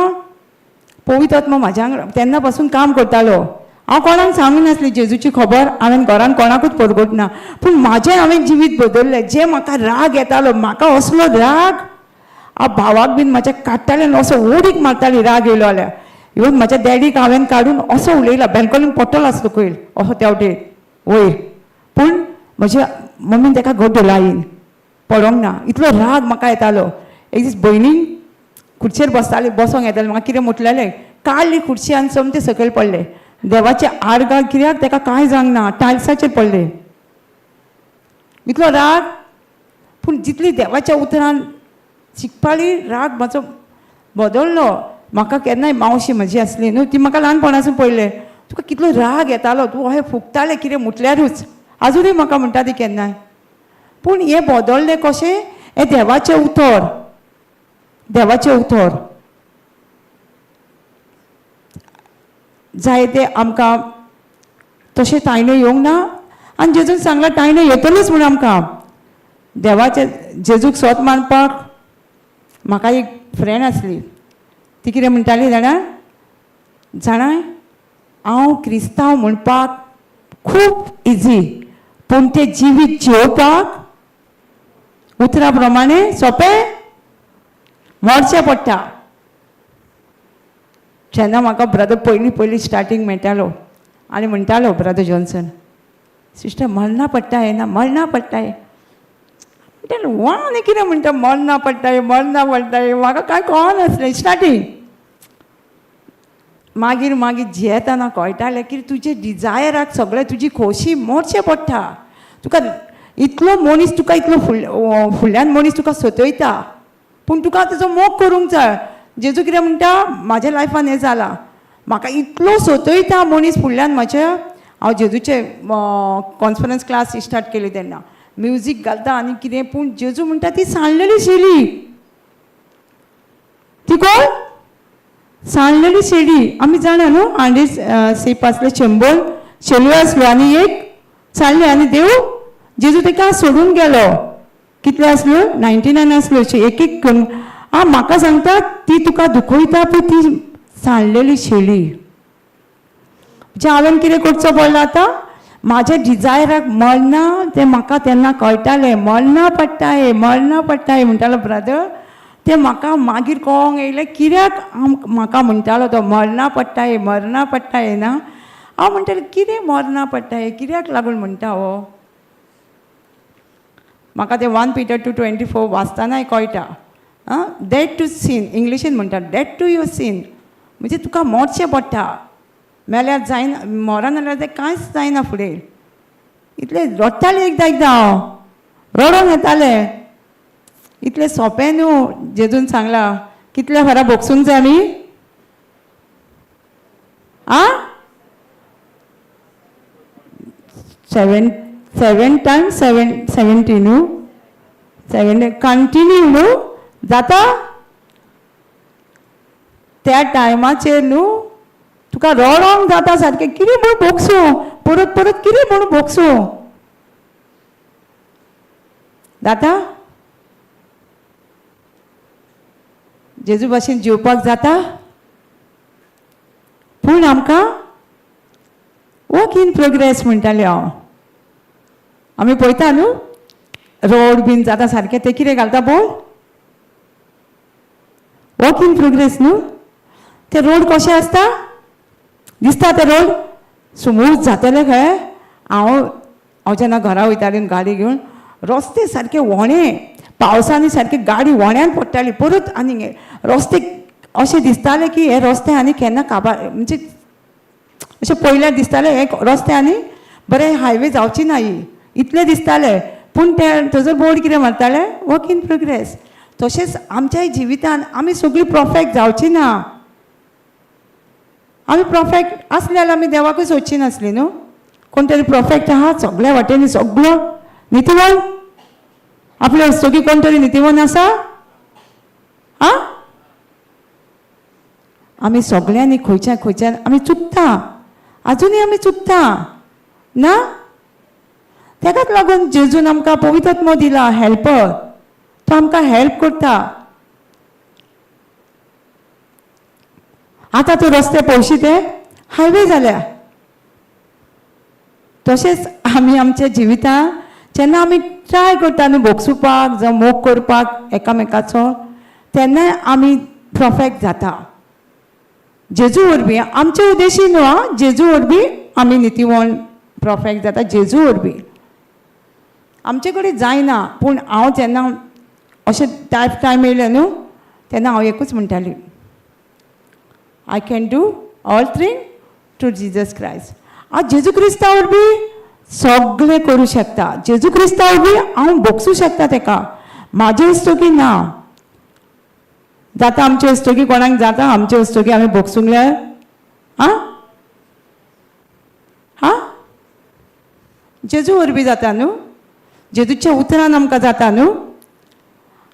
पवित्र आत्मो म्हाज्या तेन्ना पासून काम करतालो. हांव कोणाक सांगूंक नासली जेजूची खबर, हांवें घरान कोणाकूच परगट ना, पूण म्हाजें हांवें जिवीत बदल्लें. जें म्हाका राग येतालो, म्हाका असलो राग, हांव भावाक बीन म्हाज्या काडटालें आनी असो ओडीक मारताली राग येयलो जाल्यार. इवन म्हाज्या डॅडीक हांवें काडून असो उलयला, बॅल्कनीन पडटलो आसलो कयल असो त्या वटेन वयर, पूण म्हज्या मम्मीन ताका घट धरला, आईन पडोंक ना. इतलो राग म्हाका येतालो. एक दीस भयणीन खुर्चेर बसताली, बसोंक येतालें, म्हाका कितें म्हटलेलें, काडली खुर्ची आनी सोमतें सकयल पडलें. देवाचें आर्गां कित्याक ताका कांय जावंक ना, टायल्साचेर पडलें. इतलो राग, पूण जितली देवाच्या उतरान शिकपाली राग म्हाजो बदल्लो. म्हाका केन्नाय मावशी म्हजी आसली न्हू, ती म्हाका ल्हानपणासून पळयलें, तुका कितलो राग येतालो, तूं अशें फुगतालें कितें म्हटल्यारूच, आजुनूय म्हाका म्हणटा ती केन्नाय. पूण हें बदल्लें कशें? हें देवाचें उतर, देवाचें उतर जाय तें आमकां तशें तायणें येवंक ना. आनी जेजून सांगलां तायणें येतलेंच म्हूण आमकां. देवाचें जेजूक सोत मानपाक म्हाका एक फ्रेंड आसली, ती कितें म्हणटाली जाणा, जाणा हांव क्रिस्तांव म्हणपाक खूब इजी, पूण तें जिवीत जिवपाक उतरा प्रमाणे सोंपें मरचें पडटा. जेन्ना म्हाका ब्रदर पयलीं पयलीं स्टार्टींग मेळटालो आनी म्हणटालो, ब्रदर जॉन्सन सिस्टर मरना पडटा हे ना, मरना पडटा हे. म्हणटालो वा आनी कितें म्हणटा मरना पडटा हे, मरना पडटा हे, म्हाका कांय कळनासलें स्टार्टींग. मागीर मागीर जियेतना कळटालें की तुजे डिजायराक सगळें तुजी खोशी मोडचें पडटा. तुका इतलो मनीस तुका इतलो फुडल्यान मनीस तुका सतयता, पूण तुका तेजो मोग करूंक जाय. जेजू कितें म्हणटा, म्हाज्या लायफान हें जालां, म्हाका इतलो सतयता मनीस फुडल्यान म्हाज्या. हांव जेजूचे कॉन्फरन्स क्लास स्टार्ट केली तेन्ना म्युजीक घालता आनी कितें, पूण जेजू म्हणटा ती सांडलेली शेली, ती कोण सांडलेली शेली. आमी जाणा न्हू, हांडी सीप आसले, 100 शेल्यो आसल्यो आनी एक सांडली, आनी देव जेजू ताका सोडून गेलो. कितल्यो आसल्यो? 99 आसल्यो. एक एक करून आं म्हाका सांगता ती तुका दुखयता, पळय ती सांडलेली शेली. म्हणजे हांवें कितें करचो पडलो आतां, म्हाज्या डिजायराक मरना तें म्हाका तेन्ना कळटालें, मरना पडटा हे, मरना पडटा हे म्हणटालो ब्रदर. तें म्हाका मागीर कळोंक येयलें कित्याक म्हाका म्हणटालो तो मरना पडटा हे, मरना पडटा हे ना. हांव म्हणटालें कितें मरना पडटा हे, कित्याक लागून म्हणटा हो. म्हाका तें 1 Peter 2:24 वाचतनाय कळटा. आं, डेड टू सीन इंग्लिशीन म्हणटा, डेड टू your scene, म्हणजे तुका मरचें पडटा. मेल्यार जायना, मरना जाल्यार तें कांयच जायना फुडें. इतलें रडटालें एकदां एकदां हांव, रडोन येतालें. इतलें सोंपें न्हू जेजून सांगलां. कितल्या फारा भोगसूंक जाय आमी? आं, 7 times 7 70 न्हू, 7 कंटिन्यू न्हू जाता. त्या टायमाचेर न्हू तुका रडोंक जाता सारकें, कितें म्हूण भोगसूं, परत परत कितें म्हूण भोगसूं जाता. जेजू भाशेन जिवपाक जाता, पूण आमकां वर्क इन प्रोग्रेस म्हणटालें हांव. आमी पळयता न्हू रोड बीन जाता सारकें, तें कितें घालता बोल, वर्क इन प्रोग्रेस न्हू. ते रोड कशें आसता दिसता, ते रोड स्मूथ जातले खंय. हांव जेन्ना घरा वयतालें गाडी घेवन, रस्ते सारके व्हणे, पावसांनी सारकी गाडी व्हण्यान पडटाली परत. आनी रस्ते अशें दिसताले की हे रस्ते आनी केन्ना काबार, म्हणजे अशें पयल्यार दिसतालें हे रस्ते आनी बरें हायवे जावची ना ही, इतलें दिसतालें. पूण ते थंयसर बोर्ड कितें मारताले, वर्क इन प्रोग्रेस. तशेंच आमच्याय जिवितान आमी सगळीं परफेक्ट जावची ना. आमी परफेक्ट आसले जाल्यार आमी देवाकूय सोदची नासली न्हू. कोण तरी परफेक्ट आहा सगळ्या वाटेंनी, सगळो नितीवन आपले हस्तुकी कोण तरी नितीवन आसा? आं, आमी सगळ्यांनी खंयच्या खंयच्यान आमी चुकता, आजुनूय आमी चुकता ना. तेकाच लागून जेजून आमकां पवित्र आत्मो दिला, हेल्पर, तो आमकां हेल्प करता. आतां तूं रस्ते पळोवशी ते हायवे जाल्या. तशेंच आमी आमच्या जिवितांत जेन्ना आमी ट्राय करता न्हू भोगसुपाक जावं मोग करपाक एकामेकाचो, तेन्ना आमी परफेक्ट जाता. जेजू वरवीं आमचे उद्देशी न्हू आं, जेजू वरवीं आमी नितीवण परफेक्ट जाता. जेजू वरवीं आमचे कडेन जायना. पूण हांव जेन्ना अशें टायम येयलें न्हू तेन्ना हांव एकूच म्हणटाली, I can do all thing through Jesus Christ. हांव जेजू क्रिस्ता वरवीं सगळें करूं शकता. जेजू क्रिस्ता वरवीं हांव भोगसूं शकता तेका. म्हाजे वस्तुकी ना जाता, आमचे वस्तुकी कोणाक जाता, आमचे वस्तुकी आमी भोगसूंक जाय. आं हां, जेजू वरवीं जाता न्हू, जेजूच्या उतरान आमकां जाता न्हू.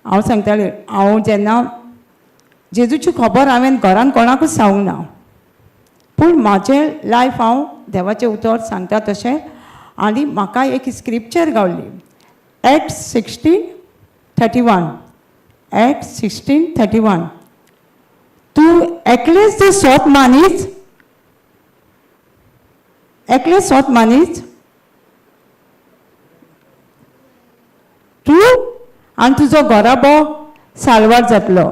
हांव सांगतालें, हांव जेन्ना जेजूची खबर हांवें घरान कोणाकूच सांगूंक ना, पूण म्हाजें लायफ हांव देवाचें उतर सांगता तशें. आनी म्हाका एक स्क्रिप्चर गावली, Act 16:31, Act 16:31. तूं एकलेच जर सोत मानीच, एकलेच सोत मानीच तूं आनी तुजो घराबो साल्वार जातलो.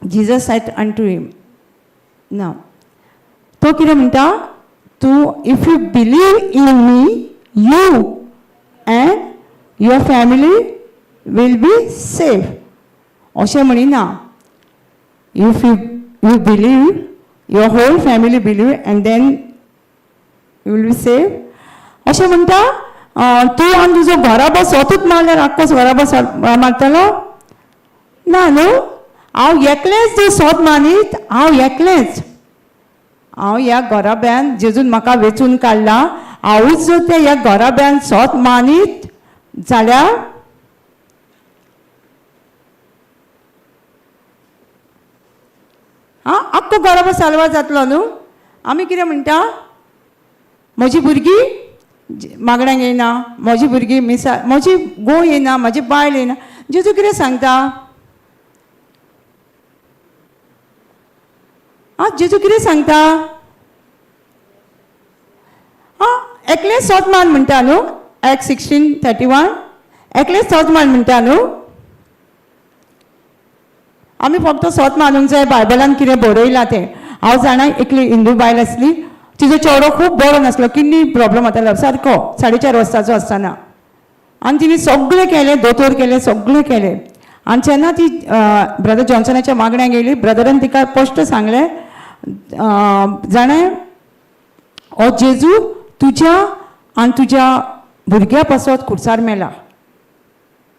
Jesus said unto him, ना तो कितें म्हणटा, तूं if you believe in me, you and your family will be safe. अशें म्हणिना. If you believe, your whole family believe, and then you will be safe. अशें म्हणटा. तूं आनी तुजो घराबो स्वतूच मारल्यार आख्खोच घराबो मारतलो ना न्हू. हांव एकलेंच जर सोद मानीत, हांव एकलेंच, हांव ह्या घराब्यान जेजून म्हाका वेंचून काडला, हांवूच जर त्या ह्या घराब्यान सोद मानीत जाल्यार आं आख्खो घराबो साल्वार जातलो न्हू. आमी कितें म्हणटा, म्हजी भुरगीं मागण्यांक येयना, म्हजी भुरगीं मिसा, म्हजी घोव येयना, म्हजी बायल येयना. जेजू कितें सांगता? आं, जेजू कितें सांगता? आं, एकलें सोद मान म्हणटा न्हू, एक्ट 16:31, एकलें सोद मान म्हणटा न्हू. आमी फक्त सोद मानूंक जाय बायबलान कितें बरयलां तें. हांव जाणा, एकली हिंदू बायल आसली, तिजो चेडो खूब बरो नासलो, किडनी प्रॉब्लम जातालो सारको, 4.5 वर्साचो आसतना. आनी तिणें सगळें केलें, दोतोर केलें, सगळें केलें. आनी जेन्ना ती ब्रदर जॉन्सनाच्या मागण्याक गेली, ब्रदरान तिका स्पश्ट सांगलें, जाणें हो जेजू तुज्या आनी तुज्या भुरग्या पासत खुर्सार मेला,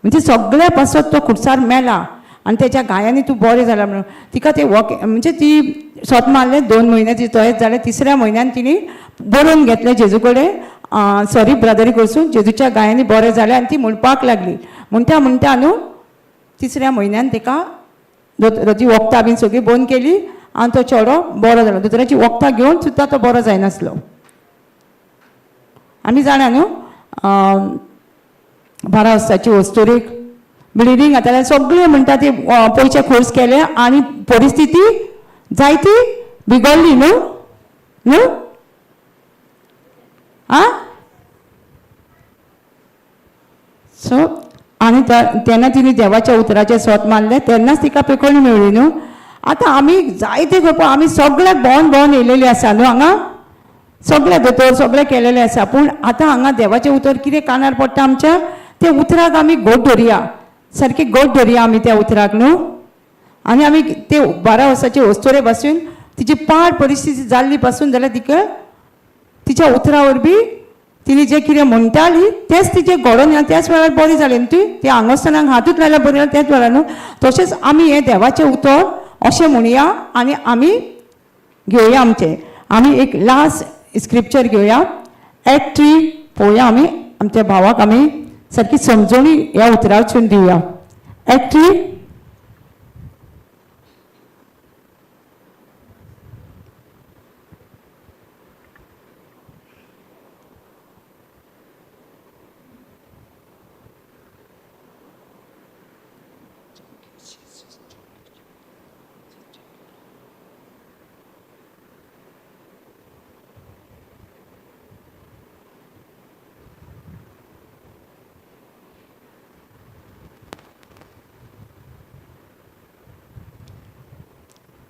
म्हणजे सगळ्या पासत तो खुर्सार मेला आनी तेच्या घायांनी तूं बरें जाला म्हणून. तिका ते वॉक म्हणजे ती सोत मारलें, 2 म्हयने ती तहेंच जालें. तिसऱ्या म्हयन्यान तिणी बरोवन घेतलें जेजू कडेन, सॉरी ब्रदरी कडसून, जेजूच्या घायांनी बरें जालें. आनी ती म्हणपाक लागली, म्हणटा म्हणटा न्हू तिसऱ्या म्हयन्यान तिका दोतोराची वखदां बीन सगळीं बंद केली आनी तो चेडो बरो जालो. दोतोराची वखदां घेवन सुद्दां तो बरो जायनासलो. आमी जाणा न्हू, 12 वर्साची वस्तुरीक ब्लिडींग जातालें, सगळें म्हणटा ती पयशे खर्च केले आनी परिस्थिती जायती बिगडली न्हू न्हू. आं, सो आनी तेन्ना तिणें देवाच्या उतराचें सोत मारलें, तेन्नाच तिका पेकोणी मेळ्ळी न्हू. आतां आमी जायते खंय आमी सगळ्याक भोंवन भोंवन येयलेली आसा न्हू, हांगा सगळे दोतोर सगळें केलेलें आसा. पूण आतां हांगा देवाचें उतर कितें कानार पडटा आमच्या, ते उतराक आमी गोड धरया, सारकी गोड धरया आमी त्या उतराक न्हू. आनी आमी ते 12 वर्साचे वस्तुरे पासून तिची पाड परिस्थिती जाल्ली पासून जाल्यार तिका तिच्या उतरा वरवीं तिणें जें कितें म्हणटाली तेंच तिचें घडोवन येना, त्याच वेळार बरी जालें न्हू. ती ती आंगोस्थानाक हातूच लायल्यार बरी जालें त्याच वेळार न्हू. तशेंच आमी हें देवाचें उतर अशें म्हणया आनी आमी घेवया आमचें. आमी एक लास्ट स्क्रिप्चर घेवया, एक्ट 3 पळोवया. आमी आमच्या भावाक आमी सारकी समजणी ह्या उतरावसून दिवया. एक्ट 3,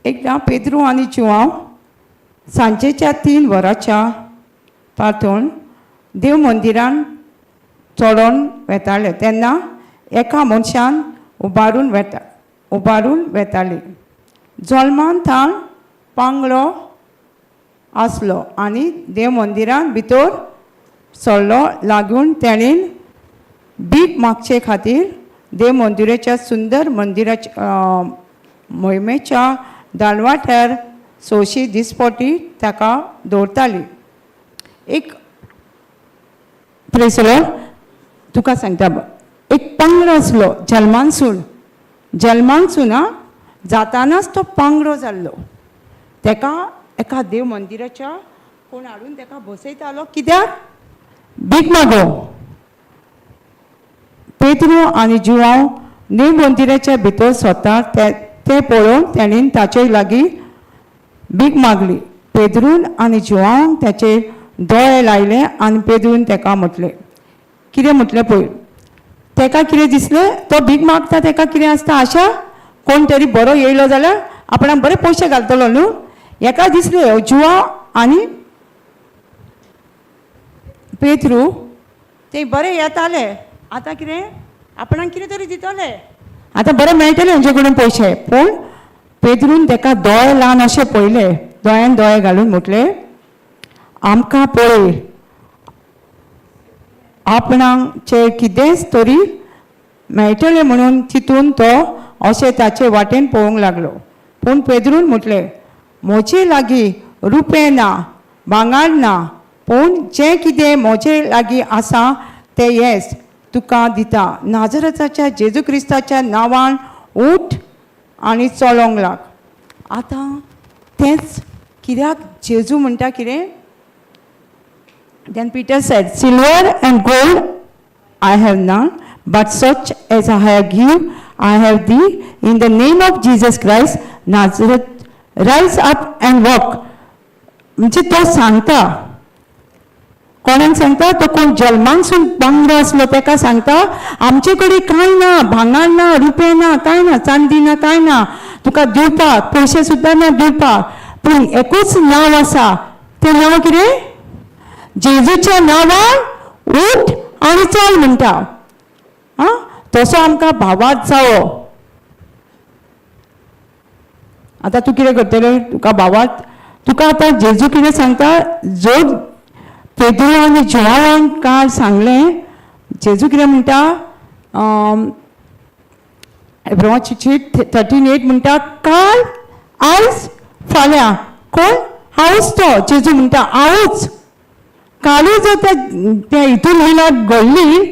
एकदां पेद्रू आनी जुआंव सांजेच्या 3 वरांच्या पातून देव मंदिरान चडोन वेताले तेन्ना एका मनशान उबारून वेताली. जल्मान थावन पांगळो आसलो आनी देव मंदिरान भितर सरलो लागून तेणेन भीक मागचे खातीर देव मंदिराच्या सुंदर मंदिराच्या मोहिमेच्या दालवाट्यार सोशी दिसपटी ताका दवरताली. एक प्रेसलो तुका सांगता, एक पांगळो आसलो जल्मानसून. जल्मानसून आं, जातानाच तो पांगळो जाल्लो. तेका एका देव मंदिराच्या कोण हाडून तेका बसयतालो. कित्याक? भीक मागो. पेद्रू आनी जुआंव देव मंदिराच्या भितर सोता ते ते पळोवन तेणेन ताचे लागीं भीक मागली. पेद्रून आनी जुआंवान ताचेर दोळे लायले आनी पेद्रून तेका म्हटलें, कितें म्हटलें पळय. तेका कितें दिसलें, तो भीक मागता, तेका कितें आसता आशा, कोण तरी बरो येयलो जाल्यार आपणाक बरे पयशे घालतलो न्हू. हेका दिसलें, जुआंव आनी पेत्रू ते बरे येताले, आतां कितें आपणाक कितें तरी दितले, आतां बरें मेळटले हेंचे कडेन पयशे. पूण पेद्रून तेका दोळे लावन अशें पळयले, दोळ्यान दोळे घालून म्हटलें, आमकां पळय. आपणाचे कितेंच तरी मेळटलें म्हणून चिंतून तो अशें ताचे वाटेन पळोवंक लागलो. पूण पेद्रून म्हटलें, म्हजे लागीं रुपें ना, भांगर ना, पूण जें कितें म्हजे लागीं आसा तें येस तुका दिता. नाजरताच्या जेजू क्रिस्ताच्या नांवान उठ आनी चलोंक लाग. आतां तेंच कित्याक जेजू म्हणटा कितें? Then Peter said, "Silver and gold I have none, but such as I have give, I have thee. In the name of Jesus Christ, Nazareth, rise up and walk." म्हणजे तो सांगता, कोणाक सांगता? तो कोण जल्मानसून बांगडो आसलो तेका सांगता, आमचे कडेन कांय ना, भांगर ना, रुपें ना, कांय ना, चांदी ना, कांय ना तुका दिवपाक, पयशे सुद्दां ना दिवपाक, पूण एकूच नांव आसा. तें नांव कितें? जेजूच्या नांवान उठ आनी चल म्हणटा. आं, तसो आमकां भावार्थ जावो. आतां तूं कितें करतलें? तुका भावार्थ, तुका आतां जेजू कितें सांगता? जो पेद्रू आनी जुआंवांक काल सांगलें, जेजू कितें म्हणटा? एब्रोवाची चीट 13:8 म्हणटा, काल, आयज, फाल्यां कोण हांवूच तो. जेजू म्हणटा, हांवूच. कालूय जर त्या त्या हितून मिलाद घडली,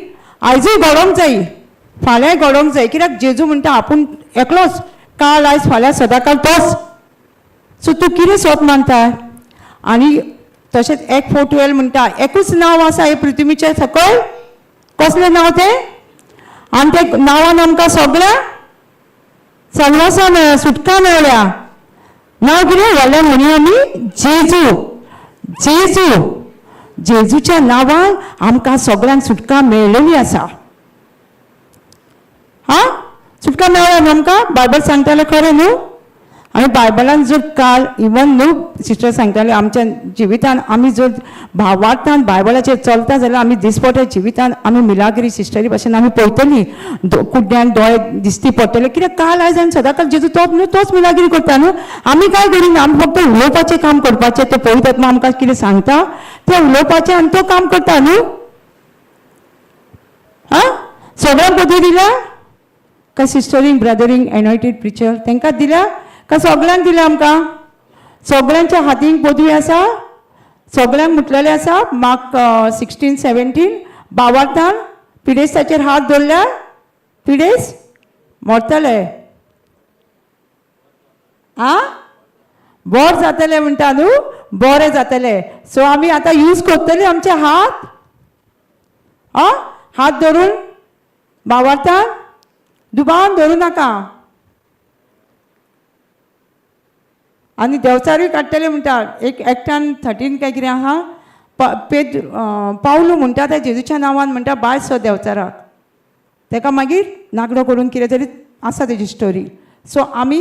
आयजूय घडोवंक जाय, फाल्यांय घडोवंक जाय. कित्याक जेजू म्हणटा, आपूण एकलोच, काल, आयज, फाल्यां, सदांकाल तोच. सो तूं कितें सोद मानता? आनी तशेंच 1:4-12 म्हणटा, एकूच नांव आसा हे पृथ्वीच्या सकयल. कसलें नांव तें? आनी ते नांवान आमकां सगळ्या सलवासा मेळ्ळ्या, सुटका मेळ्ळ्या. नांव कितें? व्हडल्यान म्हणया आमी, जेजू, जेजू. जेजूच्या नांवान आमकां सगळ्यांक सुटका मेळ्ळेली आसा. हा, सुटका मेळ्ळ्या न्हू आमकां? बायबल सांगतालें खरें न्हू? आनी बायबलान जर काल इवन न्हू सिस्टर सांगताले, आमच्या जिवितान आमी जर भावार्थान बायबलाचेर चलता जाल्यार आमी दिसपट्या जिवितान आमी मिलाग्री सिस्टरी भशेन आमी पळयतली, कुड्ड्यान दोळे दिसती पडटले. कित्याक काल, आयज आनी सदांकाल जेजू तोच न्हू, तोच मिलाग्री करता न्हू. आमी काय करिना, आमी फक्त उलोवपाचें काम करपाचें. तो पवित्र आत्मा आमकां कितें सांगता तें उलोवपाचें आनी तो काम करता न्हू. आं, सगळ्यांक पदवी दिल्या काय सिस्टरींक, ब्रदरींक, एनॉयटेड प्रिचर तांकां दिल्या काय सगळ्यांक दिल्या? आमकां सगळ्यांच्या हातींक पदवी आसा. सगळ्यांक म्हटलेलें आसा, मार्क 16:17, भावार्थान पिडेस्ताचेर हात दवरल्यार पिडेस्त मरतले, आ बरें जातलें म्हणटा न्हू, बरें जातलें. सो आमी आतां यूज करतली आमचे हात. आ हात धरून भावार्थान दुबावान धरूं नाका. आनी देंवचारूय काडटले म्हणटा. एक एक्टान 13 काय कितें आहा, पेद पावलू म्हणटा, त्या जेजूच्या नांवान म्हणटा, बाय सो देंवचाराक. तेका मागीर नागडो करून कितें तरी आसा तेजी स्टोरी. सो आमी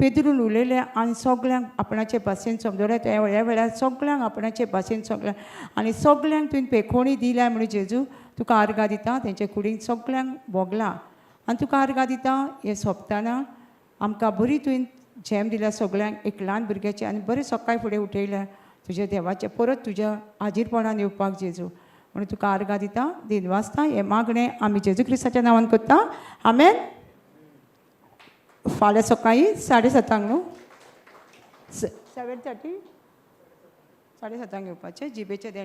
पेद्रून उलयलें आनी सगल्यांक आपणाचे भाशेन समजलें. त्या ह्या वेळार सगल्यांक आपणाचे भाशेन सगळ्यांक आनी सगल्यांक तुवें पेखोणी दिल्या म्हणून जेजू तुका आर्गां दिता. तेंचे कुडीन सगल्यांक भोगलां आनी तुका आर्गां दिता. हें सोंपतना आमकां बरी तुवें झेम दिल्या सगल्यांक, एक ल्हान भुरग्याचें, आनी बरें सकाळी फुडें उठयल्या तुज्या देवाचें परत तुज्या हाजीरपणान येवपाक जेजू म्हणून तुका आर्गां दिता, दिनवासता. हें मागणें आमी जेजू क्रिस्ताच्या नांवान करता, आमेन. फाल्यां सकाळीं 7:30 न्हू, 7:30, 7:30 येवपाचें जिबेचें देणें.